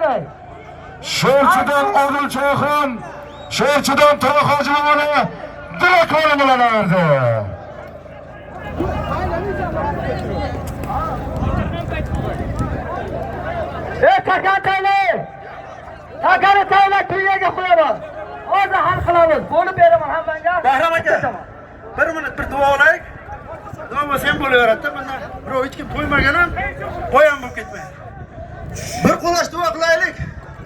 kerak. Sho'rchidan Odil Cho'xon, Sho'rchidan Turob Hoji boboni Dilakoni bilan ayirdi. Ey takan tayla! Takani tayla tuyaga qo'yaman. Hozir hal qilamiz. Bo'lib beraman hammangga. Bahrom aka, bir minut bir duo olaylik. Duo bo'lsa ham bo'laveradi-da, bundan birov hech kim to'ymagan ham qo'yan bo'lib ketmaydi. Bir qo'lash duo qilaylik.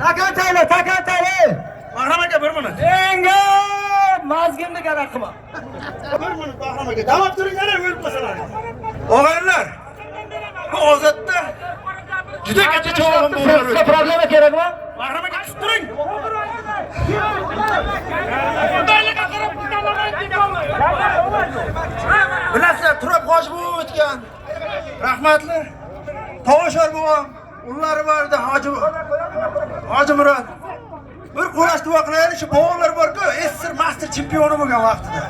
Takan tayla, takan tayla! Bahrom aka, bir minut. Enga mazgimni garak qilma. Bir minut Bahrom aka, davom turinglar, o'lib qolsalar. Og'aynilar, bu ozodda juda katta chovg'in bo'lib Sizga problema kerakmi? Bahrom aka, tutib turing. Bilasizlar, Turob Hoji buva o'tgan. Rahmatli Tovoshor buvam, ullari bor edi, Hoji Murod. Bir qo'lash duo qilaylik, shu bolalar bor-ku, SSR master chempioni bo'lgan vaqtida.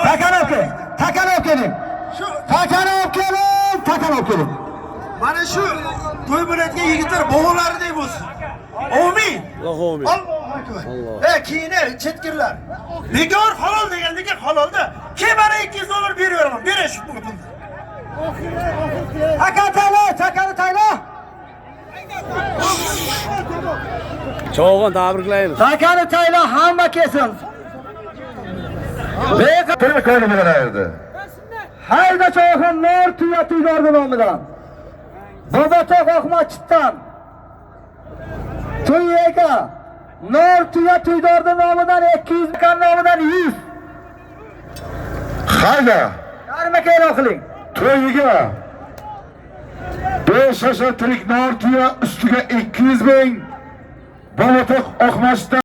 Takan olib keling. Takan olib keling. Shu Takan olib keling, takan olib keling. mana shu to'y bo'layotgan yigitlar bog'laridek bo'lsin. Amin. Allohu Allohu akbar. E keyin chetkirlar. Bekor halol degandagi halolda. Kim mana 200 dollar beraveraman. Bering shu pulni. Takan tayla, takani tayla. Chovg'on tabriklaymiz. Takani tayla hamma kelsin. Dilakoni bilan ayirdi. Hayda cho'xin Nur tuya tuydordi nomidan. Bobotoq Oqmachitdan. Tuyaga Nur tuya tuydordi nomidan 200 kan nomidan 100. Hayda. Yarmi e'lon qiling. To'yiga 5 yashar tirik nor tuya ustiga 200 ming Bobotoq Oqmashdan